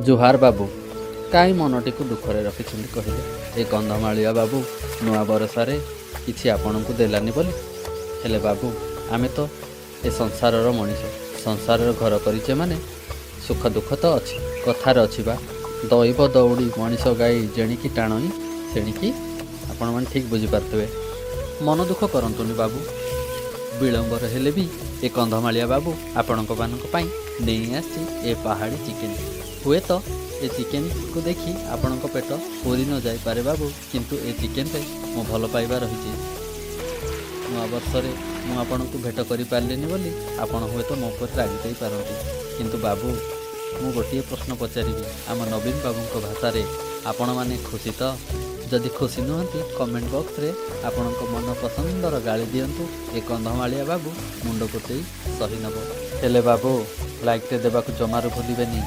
ଜୁହାର ବାବୁ। କାହିଁ ମନଟିକୁ ଦୁଃଖରେ ରଖିଛନ୍ତି କହିଲେ? ଏ କନ୍ଧମାଳିଆ ବାବୁ ନୂଆ ବରଷାରେ କିଛି ଆପଣଙ୍କୁ ଦେଲାନି ବୋଲି। ହେଲେ ବାବୁ, ଆମେ ତ ଏ ସଂସାରର ମଣିଷ। ସଂସାରର ଘର କରିଛେ ମାନେ ସୁଖ ଦୁଃଖ ତ ଅଛି। କଥାରେ ଅଛି ବା, ଦଇବ ଦଉଡ଼ି ମଣିଷ ଗାଈ ଯେଣିକି ଟାଣଇ ସେଣିକି। ଆପଣମାନେ ଠିକ୍ ବୁଝିପାରୁଥିବେ। ମନ ଦୁଃଖ କରନ୍ତୁନି ବାବୁ। ବିଳମ୍ବରେ ହେଲେ ବି ଏ କନ୍ଧମାଳିଆ ବାବୁ ଆପଣଙ୍କ ମାନଙ୍କ ପାଇଁ ନେଇ ଆସିଛି ଏ ପାହାଡ଼ି ଚିକେନ୍। ହୁଏତ ଏ ଚିକେନ୍କୁ ଦେଖି ଆପଣଙ୍କ ପେଟ ପୁରି ନ ଯାଇପାରେ ବାବୁ, କିନ୍ତୁ ଏ ଚିକେନ୍ରେ ମୋ ଭଲ ପାଇବା ରହିଛି। ନୂଆ ବର୍ଷରେ ମୁଁ ଆପଣଙ୍କୁ ଭେଟ କରିପାରିଲିନି ବୋଲି ଆପଣ ହୁଏତ ମୋ ଉପରେ ରାଗି ଯାଇପାରନ୍ତି। କିନ୍ତୁ ବାବୁ, ମୁଁ ଗୋଟିଏ ପ୍ରଶ୍ନ ପଚାରିବି ଆମ ନବୀନ ବାବୁଙ୍କ ଭାଷାରେ, ଆପଣମାନେ ଖୁସି ତ? ଯଦି ଖୁସି ନୁହନ୍ତି, କମେଣ୍ଟ ବକ୍ସରେ ଆପଣଙ୍କ ମନ ପସନ୍ଦର ଗାଳି ଦିଅନ୍ତୁ। ଏ କନ୍ଧମାଳିଆ ବାବୁ ମୁଣ୍ଡ ପୋତେଇ ସହି ନେବ। ହେଲେ ବାବୁ, ଲାଇକ୍ଟେ ଦେବାକୁ ଜମାରୁ ଭୁଲିବେନି।